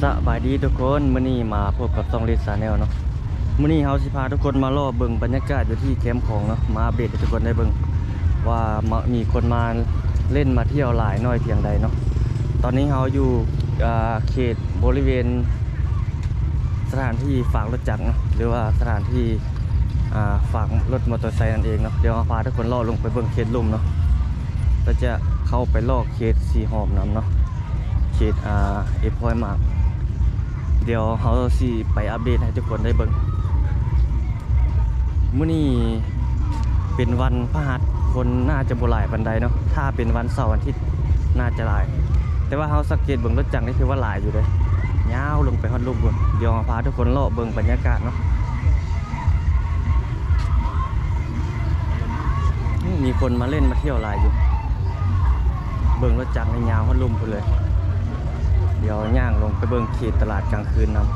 ສະບາຍດີທຸກຄົນ, ມື້ນີ້ມາພົບກັບຊ່ອງ Red Channel ເນາະ. ມື້ນີ້ເຮົາຊິພາທຸກຄົນມາເລາະເບິ່ງບັນຍາກາດຢູ່ທີ່ແຄມຂອງເນາະ, ມາອັບເດດໃຫ້ທຸກຄົນໄດ້ເບິ່ງວ່າ ມາ ມີຄົນມາຫຼິ້ນມາທ່ຽວຫຼາຍໜ້ອຍພຽງໃດເນາະ. ຕອນນີ້ເຮົາຢູ່ ເອີ ເຂດບໍລິເວນສະຖານທີ່ຝາກລົດຈັກເນາະ ຫຼືວ່າສະຖານທີ່ ອ່າ ຝາກລົດມໍເຕີໄຊນັ້ນເອງເນາະ. ດຽວເຮົາພາທຸກຄົນເລາະລົງໄປເບິ່ງເຂດລຸ່ມເນາະ ແລ້ວຈະເຂົ້າໄປເລາະເຂດສີຫອມນຳເນາະ, ເຂດ ອ່າ Employment Mart. ດຽວເຮົາຊິໄປອັບເດດໃຫ້ທຸກຄົນໄດ້ເບິ່ງ. ມື້ນີ້ເປັນວັນພະຫັດ ຄົນໜ້າຈະບໍ່ຫຼາຍປານໃດເນາະ, ຖ້າເປັນວັນເສົາວັນອາທິດໜ້າຈະຫຼາຍ, ແຕ່ວ່າເຮົາສັງເກດເບິ່ງລົດຈັກນີ້ຖືວ່າຫຼາຍຢູ່ເດ້, ຍາວລົງໄປຮອດລຸ່ມພຸ້ນ. ດຽວເຮົາພາທຸກຄົນເລາະເບິ່ງບັນຍາກາດເນາະ. ມີຄົນມາຫຼິ້ນມາທ່ຽວຫຼາຍຢູ່, ເບິ່ງລົດຈັກນີ້ຍາວຮອດລຸ່ມພຸ້ນເລີຍ. ດຽວຍ່າງລົງໄປເບິ່ງເຂດຕະຫຼາດກາງຄືນນຳ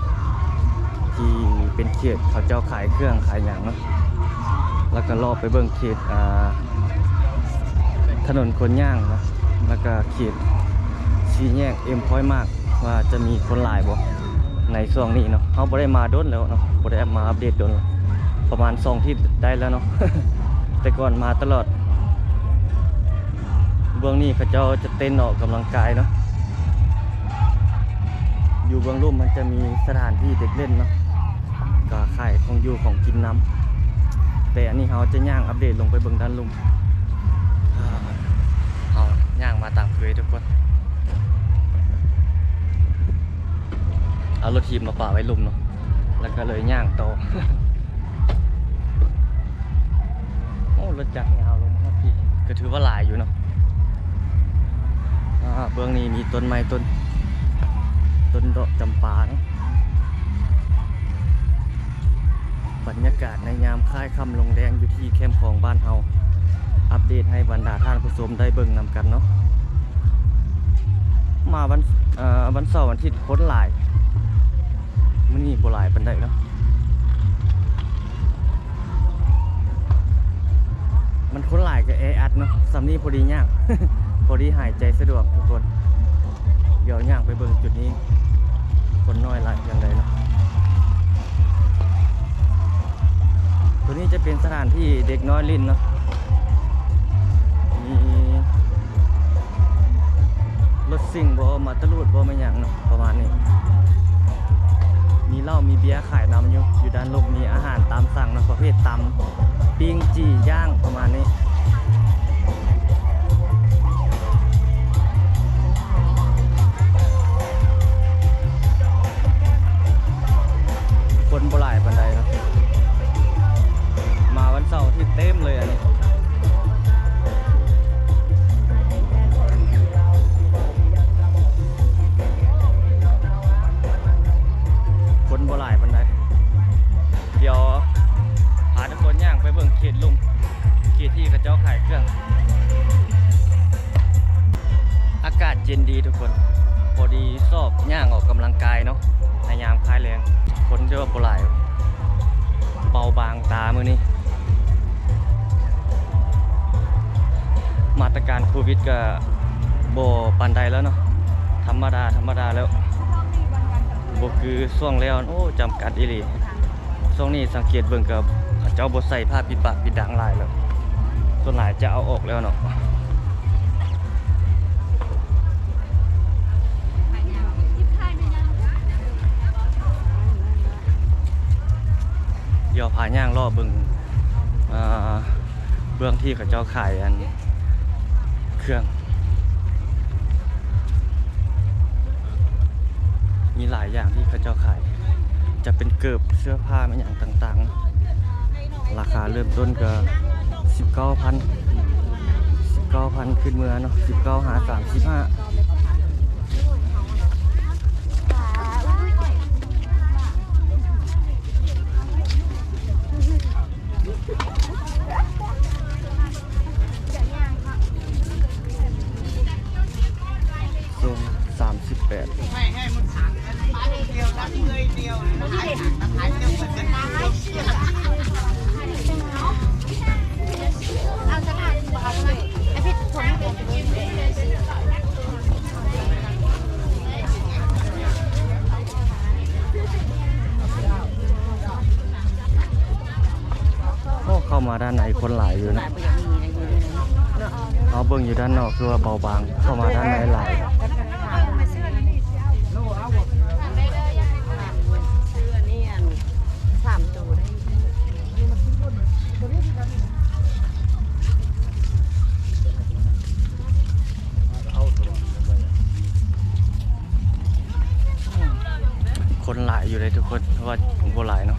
ທີ່ເປັນເຂດເຂົາເຈົ້າຂາຍເຄື່ອງຂາຍຫຍັງເນາະ, ແລ້ວກໍເລາະໄປເບິ່ງເຂດ ອ່າ ຖະໜົນຄົນຍ່າງເນາະ, ແລ້ວກໍເຂດສີ່ແຍກ Employment Mart ວ່າຈະມີຄົນຫຼາຍບໍ່ໃນຊ່ວງນີ້ເນາະ. ເຮົາບໍ່ໄດ້ມາດົນແລ້ວເນາະ, ບໍ່ໄດ້ມາອັບເດດດົນແລ້ວ, ປະມານສອງອາທິດໄດ້ແລ້ວເນາະ, ແຕ່ກ່ອນມາຕະຫຼອດ. ເບື້ອງນີ້ເຂົາເຈົ້າຈະເຕັ້ນອອກກຳລັງກາຍເນາະ, ຢູ່ເບື້ອງລຸ່ມມັນຈະມີສະຖານທີ່ເດັກຫຼິ້ນເນາະ, ກໍຂາຍຂອງຢູ່ຂອງກິນນຳ. ແຕ່ອັນນີ້ເຮົາຈະຍ່າງອັບເດດລົງໄປເບິ່ງດ້ານລຸ່ມ. ເຮົາຍ່າງມາຕາມເຄີຍທຸກຄົນ, ເອົາລົດຖີບມາປະໄວ້ລຸ່ມເນາະ, ແລ້ວກໍເລີຍຍ່າງຕໍ່. ໂອ້ ລົດຈັກຍາວລົງມາຮອດພີ້ ກໍຖືວ່າຫຼາຍຢູ່ເນາະ. ອ່າ ເບື້ອງນີ້ມີຕົ້ນໄມ້ ຕົ້ນ ຕົ້ນດອກຈຳປາເນາະ. ບັນຍາກາດໃນຍາມຄ້າຍຄ່ຳລົງແລງຢູ່ທີ່ແຄມຂອງບ້ານເຮົາ, ອັບເດດໃຫ້ບັນດາທ່ານຜູ້ຊົມໄດ້ເບິ່ງນຳກັນເນາະ. ມາວັນ ເອີ ວັນເສົາວັນອາທິດຄົນຫຼາຍ, ມື້ນີ້ບໍ່ຫຼາຍປານໃດເນາະ. ມັນຄົນຫຼາຍກໍແອອັດເນາະ, ສ່ຳນີ້ພໍດີຍ່າງ ພໍດີຫາຍໃຈສະດວກທຸກຄົນ. ດຽວຍ່າງໄປເບິ່ງຈຸດນີ້ ຄົນນ້ອຍຫຼາຍຈັ່ງໃດເນາະ. ຕົວນີ້ຈະເປັນສະຖານທີ່ເດັກນ້ອຍຫຼິ້ນເນາະ, ມີລົດຊິ່ງບໍ່ ມາຕະລູດບໍ່ ແມ່ນຫຍັງເນາະ ປະມານນີ້. ມີເຫຼົ້າມີເບຍຂາຍນຳຢູ່, ຢູ່ດ້ານລຸ່ມມີອາຫານຕາມສັ່ງເນາະ, ປະເພດຕຳ ປີ້ງ ຈີ່ ຍ່າງ ປະມານນີ້. ຄົນບໍ່ຫຼາຍປານໃດເນາະ, ມາວັນເສົາອາທິດເຕັມເລີຍອັນນີ້. ຄົນບໍ່ຫຼາຍປານໃດ. ດຽວພາທຸກຄົນຍ່າງໄປເບິ່ງເຂດລຸ່ມ, ເຂດທີ່ເຂົາເຈົ້າຂາຍເຄື່ອງ. ອາກາດເຢັນດີທຸກຄົນ, ພໍດີຊອບຍ່າງອອກກຳລັງກາຍເນາະ ໃນຍາມຄ້າຍແລງ. ຄົນຖືວ່າບໍ່ຫຼາຍ, ເບົາບາງຕາມື້ນີ້. ມາດຕະການໂຄວິດກໍບໍ່ປານໃດແລ້ວເນາະ, ທຳມະດາ ທຳມະດາແລ້ວ, ບໍ່ຄືຊ່ວງແລ້ວ ໂອ້ ຈຳກັດອີ່ຫຼີ. ຊ່ວງນີ້ສັງເກດເບິ່ງກໍເຂົາເຈົ້າບໍ່ໃສ່ຜ້າປິດປາກປິດດັງຫຼາຍແລ້ວ, ສ່ວນຫຼາຍຈະເອົາອອກແລ້ວເນາະ. ດຽວພາຍ່າງເລາະເບິ່ງ ອ່າ ເບື້ອງທີ່ເຂົາເຈົ້າຂາຍອັນ ເຄື່ອງ ມີຫຼາຍຢ່າງທີ່ເຂົາເຈົ້າຂາຍ, ຈະເປັນເກີບ ເສື້ອຜ້າ ແມ່ນຫຍັງຕ່າງໆ. ລາຄາເລີ່ມຕົ້ນກໍສິບເກົ້າພັນ ສິບເກົ້າພັນຂຶ້ນເມືອເນາະ, ສິບເກົ້າຫາສາມສິບຫ້າ. ສົ່ງສາມສິບແປດ. ເອົາສະຫຼາກ ເອົາສະຫຼາກ ໃຫ້ເພິ່ນ ຜົນໃຫ້ເພິ່ນ. ດ້ານໃນຄົນຫຼາຍຢູ່ນະ. ເຮົາເບິ່ງຢູ່ດ້ານນອກຄືວ່າເບົາບາງ, ເຂົ້າມາດ້ານໃນຫຼາຍ. ຄົນຫຼາຍຢູ່ເດ້ທຸກຄົນ, ແຕ່ວ່າບໍ່ຫຼາຍເນາະ.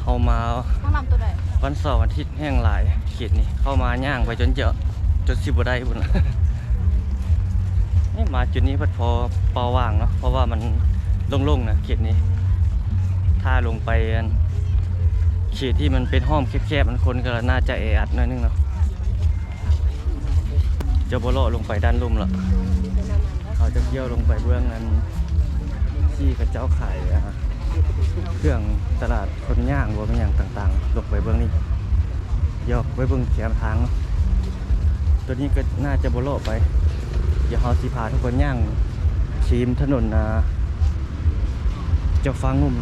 ເຮົາມາວັນເສົາວັນອາທິດແຮ່ງຫຼາຍເຂດນີ້, ເຂົ້າມາຍ່າງໄປຈົນຈະ ຈົນຊິບໍ່ໄດ້ພຸ້ນລະ. ເອີ ມາຈຸດນີ້ພັດພໍເປົ່າວ່າງເນາະ, ເພາະວ່າມັນໂລ່ງໆນະເຂດນີ້. ຖ້າລົງໄປອັນເຂດທີ່ມັນເປັນຮ່ອມແຄບໆ ອັນຄົນກໍໜ້າຈະແອອັດໜ້ອຍໜຶ່ງເນາະ. ຈະບໍ່ເລາະລົງໄປດ້ານລຸ່ມລະ, ເຮົາຈະກ້ຽວລົງໄປເບື້ອງອັນທີ່ເຂົາເຈົ້າຂາຍ ອາ ເຄື່ອງຕະຫຼາດຄົນຍ່າງບໍ່ແມ່ນຫຍັງຕ່າງໆ ລົງໄປເບື້ອງນີ້. ດຽວໄປເບິ່ງແຄມທາງເນາະ, ຕົວນີ້ກໍໜ້າຈະບໍ່ເລາະໄປ. ດຽວເຮົາຊິພາທຸກຄົນຍ່າງທີມຖະໜົນ ອາ ເຈົ້າຟ້າງຸ່ມ.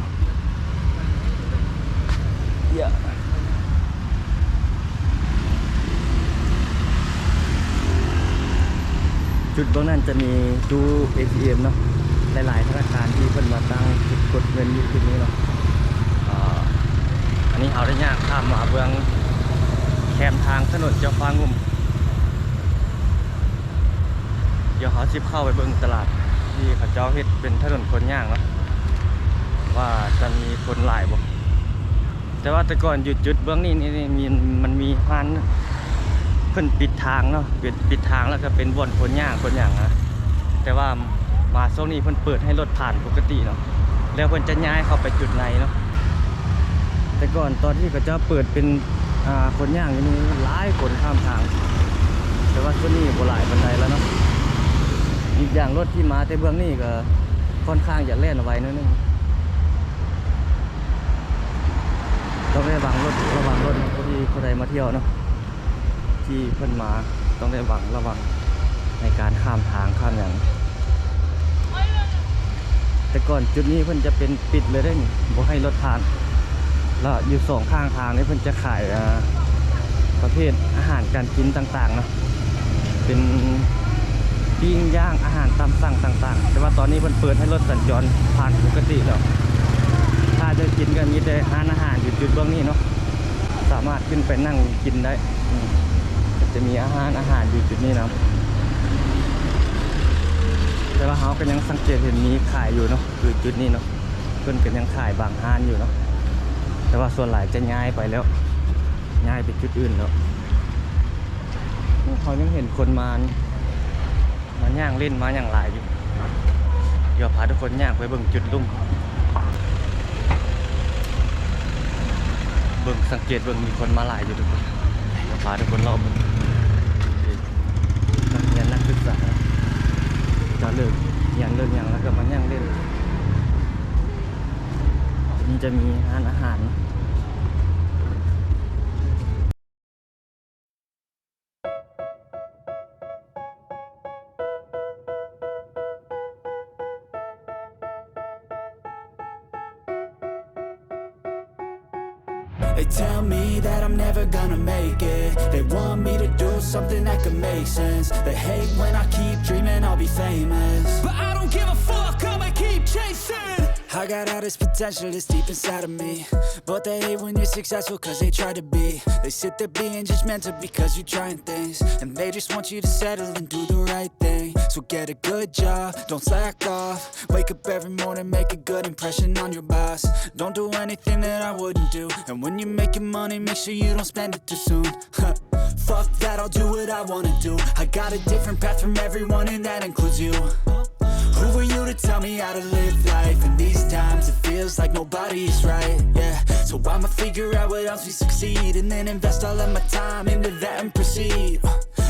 ຈຸດເບື້ອງນັ້ນຈະມີຕູ້ເອທີເອັມເນາະ, ຫຼາຍໆທະນາຄານທີ່ເພິ່ນມາຕັ້ງຈຸດກົດເງິນຢູ່ຈຸດນີ້ເນາະ. ອາ ອັນນີ້ເຮົາໄດ້ຍ່າງຂ້າມມາເບື້ອງແຄມທາງຖະໜົນເຈົ້າຟ້າງຸ່ມ. ດຽວເຮົາຊິເຂົ້າໄປເບິ່ງຕະຫຼາດທີ່ເຂົາເຈົ້າເຮັດເປັນຖະໜົນຄົນຍ່າງເນາະ ວ່າຈະມີຄົນຫຼາຍບໍ່. ແຕ່ວ່າແຕ່ກ່ອນຢູ່ຈຸດເບື້ອງນີ້ນີ້ ມີ ມັນມີຮ້ານ ເພິ່ນປິດທາງເນາະ, ປິດ ປິດທາງແລ້ວກໍເປັນບ່ອນຄົນຍ່າງຄົນຫຍັງນະ. ແຕ່ວ່າມາຊ່ວງນີ້ເພິ່ນເປີດໃຫ້ລົດຜ່ານປົກກະຕິເນາະ, ແລ້ວເພິ່ນຈະຍ້າຍເຂົ້າໄປຈຸດໃນເນາະ. ແຕ່ກ່ອນຕອນທີ່ເຂົາເຈົ້າເປີດເປັນ ອາ ຄົນຍ່າງຢູ່ນີ້ຫຼາຍຄົນຂ້າມທາງ, ແຕ່ວ່າຊ່ວງນີ້ບໍ່ຫຼາຍປານໃດແລ້ວເນາະ. ອີກຢ່າງລົດທີ່ມາແຕ່ເບື້ອງນີ້ກໍຄ່ອນຂ້າງຈະແລ່ນໄວໜ້ອຍໜຶ່ງ. ຕ້ອງໄດ້ລະວັງລົດ ລະວັງລົດເນາະ, ຜູ້ທີ່ຜູ້ໃດມາທ່ຽວເນາະ ທີ່ເພິ່ນມາຕ້ອງໄດ້ລະວັງ ລະວັງໃນການຂ້າມທາງຂ້າມຫຍັງ. ແຕ່ກ່ອນຈຸດນີ້ເພິ່ນຈະເປັນປິດເລີຍເດ້ນີ້, ບໍ່ໃຫ້ລົດຜ່ານ. ແລ້ວຢູ່ສອງຂ້າງທາງນີ້ເພິ່ນຈະຂາຍ ອາ ປະເພດອາຫານການກິນຕ່າງໆເນາະ, ເປັນປີ້ງຍ່າງ ອາຫານຕາມສັ່ງຕ່າງໆ. ແຕ່ວ່າຕອນນີ້ເພິ່ນເປີດໃຫ້ລົດສັນຈອນຜ່ານປົກກະຕິແລ້ວ. ຖ້າຈະກິນກໍມີແຕ່ຮ້ານອາຫານຢູ່ຈຸດເບື້ອງນີ້ເນາະ, ສາມາດຂຶ້ນໄປນັ່ງກິນໄດ້. ອືມ ຈະມີອາຫານ ອາຫານຢູ່ຈຸດນີ້ນຳ. ແຕ່ວ່າເຮົາກໍຍັງສັງເກດເຫັນມີຂາຍຢູ່ເນາະ, ຄືຈຸດນີ້ເນາະ, ເພິ່ນກໍຍັງຂາຍບາງຮ້ານຢູ່ເນາະ, ແຕ່ວ່າສ່ວນຫຼາຍຈະຍ້າຍໄປແລ້ວ, ຍ້າຍໄປຈຸດອື່ນແລ້ວ. ເຮົາຍັງເຫັນຄົນມາ ມາຍ່າງຫຼິ້ນມາຫຍັງຫຼາຍຢູ່. ດຽວພາທຸກຄົນຍ່າງໄປເບິ່ງຈຸດລຸ່ມ, ເບິ່ງ ສັງເກດເບິ່ງ ມີຄົນມາຫຼາຍຢູ່ທຸກຄົນ. ດຽວພາທຸກຄົນເລາະເບິ່ງ ນັກຮຽນນັກສຶກສາຈະເລີກຮຽນເລີກຫຍັງ ແລ້ວກໍມາຍ່າງຫຼິ້ນ. ນີ້ຈະມີຮ້ານອາຫານ. They tell me that I'm never gonna make it. They want me to do something that could make sense. They hate when I keep dreaming I'll be famous, but I don't give a fuck, I'ma keep chasing. I got all this potential that's deep inside of me, but they hate when you're successful 'cause they try to be. They sit there being judgmental because you're trying things, and they just want you to settle and do the right thing. So get a good job, don't slack off. Wake up every morning, make a good impression on your boss. Don't do anything that I wouldn't do, and when you're making money, make sure you don't spend it too soon. Fuck that, I'll do what I wanna do. I got a different path from everyone, and that includes you. Who are you to tell me how to live life? In these times, it feels like nobody is right, yeah. So I'ma figure out what else we succeed, and then invest all of my time into that and proceed.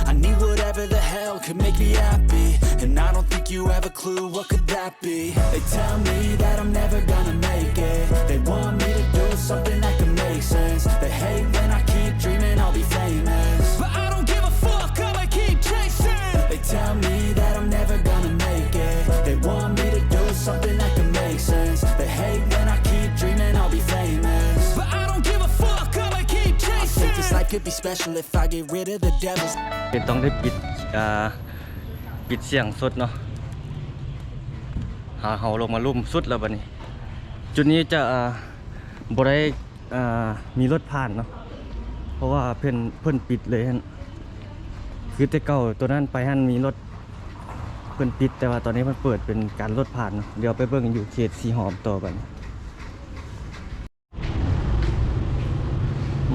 I need whatever the hell could make me happy, and I don't think you have a clue what could that be. They tell me that I'm never gonna make it. They want me to do something that could make sense. They hate when I keep dreaming I'll be famous, but I don't give a fuck, I'ma keep chasing. They tell me that I'm never gonna make it. They want me to do something that could make sense. They hate when I keep dreaming I'll be famous, It'd be special if I get rid of the devils. ເປັນຕ້ອງໄດ້ປິດ ອ່າ ປິດສຽງສົດເນາະ. ເຮົາ ເຮົາລົງມາລຸ່ມສຸດແລ້ວບັດນີ້. ຈຸດນີ້ຈະ ອ່າ ບໍ່ໄດ້ ອ່າ ມີລົດຜ່ານເນາະ ເພາະວ່າເພິ່ນ ເພິ່ນປິດເລີຍຫັ້ນ. ຄືແຕ່ເກົ່າໂຕນັ້ນໄປຫັ້ນມີລົດ ເພິ່ນປິດ ແຕ່ວ່າຕອນນີ້ເພິ່ນເປີດເປັນການລົດຜ່ານເນາະ. ດຽວໄປເບິ່ງຢູ່ເຂດສີຫອມຕໍ່ບັດນີ້.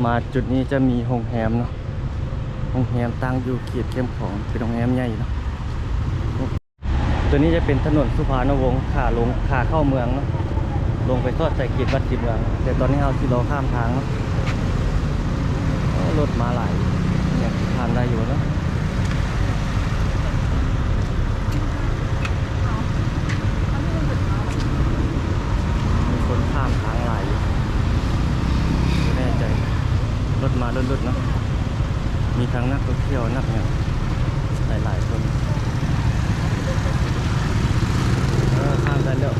ມາຈຸດນີ້ຈະມີໂຮງແຮມເນາະ, ໂຮງແຮມຕັ້ງຢູ່ເຂດແຄມຂອງ ເປັນໂຮງແຮມໃຫຍ່ເນາະ. ຕົວນີ້ຈະເປັນຖະໜົນສຸພານຸວົງ ຂາລົງ ຂາເຂົ້າເມືອງເນາະ, ລົງໄປສອດໃສ່ເຂດວັດສີເມືອງ. ແຕ່ຕອນນີ້ເຮົາຊິລໍຂ້າມທາງເນາະ. ໂອ້ ລົດມາຫຼາຍ ຍັງຊິຜ່ານໄດ້ຢູ່ເນາະ. ມີຄົນຂ້າມທາງຫຼາຍຢູ່ ບໍ່ແນ່ໃຈ. ລົດມາລຸດໆເນາະ, ມີທັງນັກທ່ອງທ່ຽວ ນັກຫຍັງ ຫຼາຍໆຄົນ. ເອີ ຂ້າມໄດ້ແລ້ວ.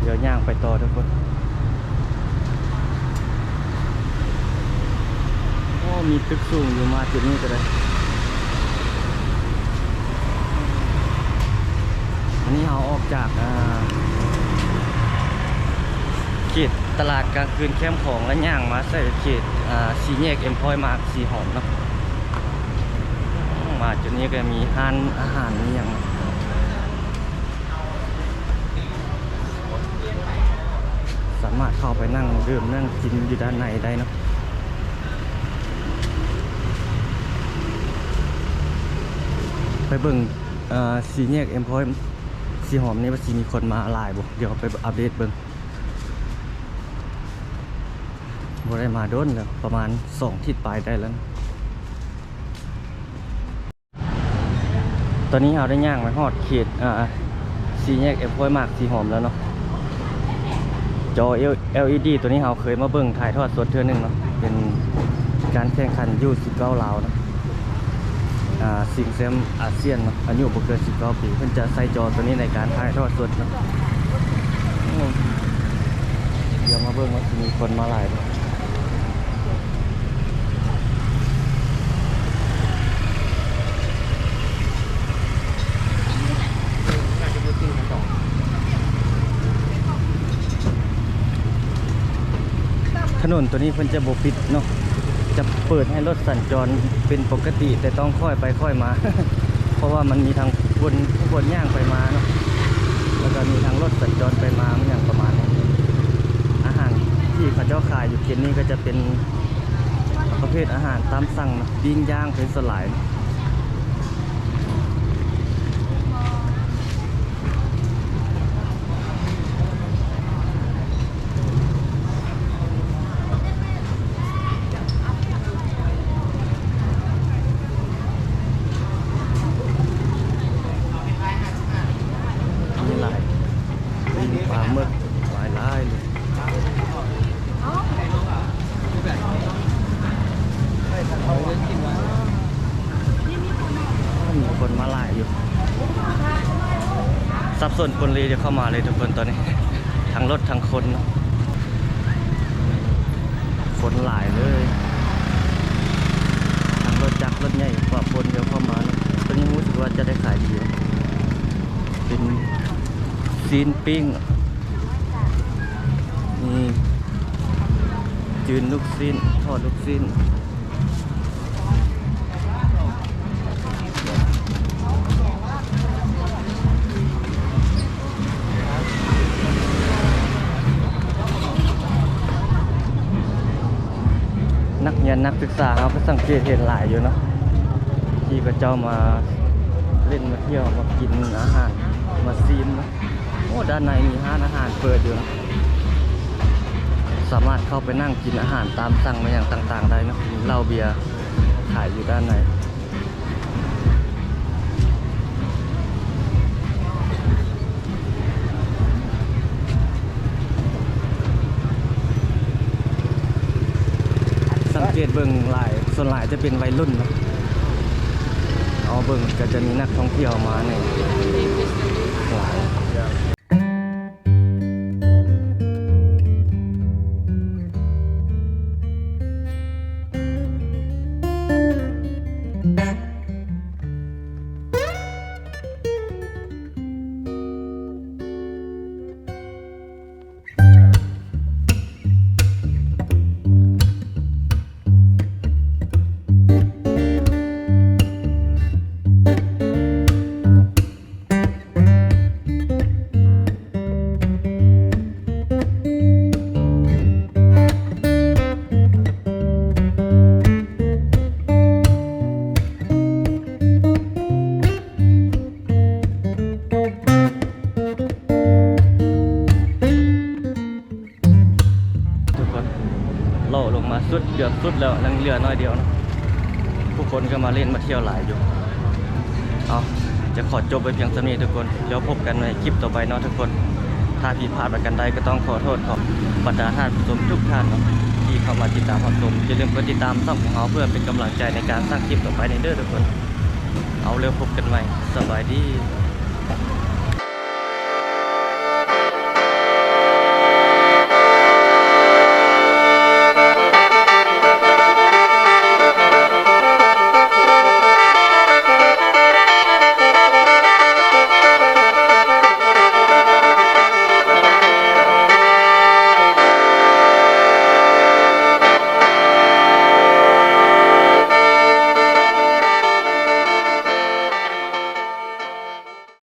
ດຽວຍ່າງໄປຕໍ່ທຸກຄົນ. ໂອ້ ມີຕຶກສູງຢູ່ ມາຈຸດນີ້ກໍໄດ້. ອັນນີ້ເຮົາອອກຈາກ ອ່າ ເຂດຕະຫຼາດກາງຄືນແຄມຂອງ ແລະ ຍ່າງມາໃສ່ເຂດ ອ່າ ສີ່ແຍກເອັມພອຍມາກ ສີຫອມເນາະ. ມາຈຸດນີ້ກໍມີຮ້ານອາຫານ ມີຫຍັງ ສາມາດເຂົ້າໄປນັ່ງດື່ມນັ່ງກິນຢູ່ດ້ານໃນໄດ້ເນາະ. ໄປເບິ່ງ ເອີ ສີ່ແຍກເອັມພອຍ ສີຫອມນີ້ວ່າຊິມີຄົນມາຫຼາຍບໍ່? ດຽວໄປອັບເດດເບິ່ງ. ບໍ່ໄດ້ມາດົນແລ້ວ ປະມານສອງທິດປາຍໄດ້ແລ້ວ. ຕອນນີ້ເຮົາໄດ້ຍ່າງມາຮອດເຂດ ອ່າ ສີ່ແຍກເອັມພອຍມາກ ສີຫອມແລ້ວເນາະ. ຈໍແອລອີດີຕົວນີ້ເຮົາເຄີຍມາເບິ່ງຖ່າຍທອດສົດເທື່ອໜຶ່ງເນາະ, ເປັນການແຂ່ງຂັນຢູສິບເກົ້າລາວເນາະ, ອ່າ ຊິງແຊມອາຊຽນເນາະ, ອາຍຸບໍ່ເກີນສິບເກົ້າປີ. ເພິ່ນຈະໃຊ້ຈໍຕົວນີ້ໃນການຖ່າຍທອດສົດເນາະ. ໂອ້ ດຽວມາເບິ່ງວ່າຊິມີຄົນມາຫຼາຍບໍ່. ຖະໜົນຕົວນີ້ເພິ່ນຈະບໍ່ປິດເນາະ, ຈະເປີດໃຫ້ລົດສັນຈອນເປັນປົກກະຕິ ແຕ່ຕ້ອງຄ່ອຍໄປຄ່ອຍມາ ເພາະວ່າມັນມີທັງຄົນ ຜູ້ຄົນຍ່າງໄປມາເນາະ, ແລ້ວກໍມີທັງລົດສັນຈອນໄປມາ ມັນຫຍັງປະມານນີ້. ອາຫານທີ່ເຂົາເຈົ້າຂາຍຢູ່ເຂດນີ້ກໍຈະເປັນ ປະເພດອາຫານຕາມສັ່ງ ປີ້ງຍ່າງເປັນສ່ວນຫຼາຍ. ມີຫຼາຍ ປີ້ງປາໝຶກ ຫຼາຍໆເລີຍ. ມີຄົນມາຫຼາຍຢູ່ ສັບສົນປົນເລຈະເຂົ້າມາເລີຍທຸກຄົນຕອນນີ້ ທັງລົດທັງຄົນເນາະ, ຄົນຫຼາຍເລີຍ ທັງລົດຈັກລົດໃຫຍ່ກວ່າຄົນດຽວເຂົ້າມາເນາະ. ຕົວນີ້ຮູ້ສຶກວ່າຈະໄດ້ຂາຍດີ ເປັນຊີ້ນປີ້ງ ນີ້ ຈືນລູກຊີ້ນ ທອດລູກຊີ້ນ. ນັກຮຽນນັກສຶກສາເຮົາກໍສັງເກດເຫັນຫຼາຍຢູ່ເນາະ ທີ່ເຂົາເຈົ້າມາຫຼິ້ນມາທ່ຽວມາກິນອາຫານມາຊີມເນາະ. ໂອ້ ດ້ານໃນມີຮ້ານອາຫານເປີດຢູ່ເນາະ, ສາມາດເຂົ້າໄປນັ່ງກິນອາຫານຕາມສັ່ງມາຫຍັງຕ່າງໆໄດ້ເນາະ, ມີເຫຼົ້າເບຍຂາຍຢູ່ດ້ານໃນ. ສັງເກດເບິ່ງຫຼາຍ ສ່ວນຫຼາຍຈະເປັນໄວລຸ້ນເນາະ, ເອົາເບິ່ງກໍຈະມີນັກທ່ອງທ່ຽວມາແດ່. ເລາະລົງມາສຸດ ເກືອບສຸດແລ້ວ ຍັງເຫຼືອໜ້ອຍດຽວເນາະ. ຜູ້ຄົນກໍມາຫຼິ້ນມາທ່ຽວຫຼາຍຢູ່. ເອົາ ຈະຂໍຈົບໄວ້ພຽງສ່ຳນີ້ທຸກຄົນ. ແລ້ວພົບກັນໃນຄລິບຕໍ່ໄປເນາະທຸກຄົນ. ຖ້າຜິດພາດປະການໃດກໍຕ້ອງຂໍໂທດຂອບບັນດາທ່ານຜູ້ຊົມທຸກທ່ານເນາະ ທີ່ເຂົ້າມາຕິດຕາມຮັບຊົມ. ຢ່າລືມກົດຕິດຕາມຊ່ອງຂອງເຮົາເພື່ອເປັນກຳລັງໃຈໃນການສ້າງຄລິບຕໍ່ໄປນີ້ເດີທຸກຄົນ. ເອົາ ແລ້ວພົບກັນໃໝ່. ສະບາຍດີ.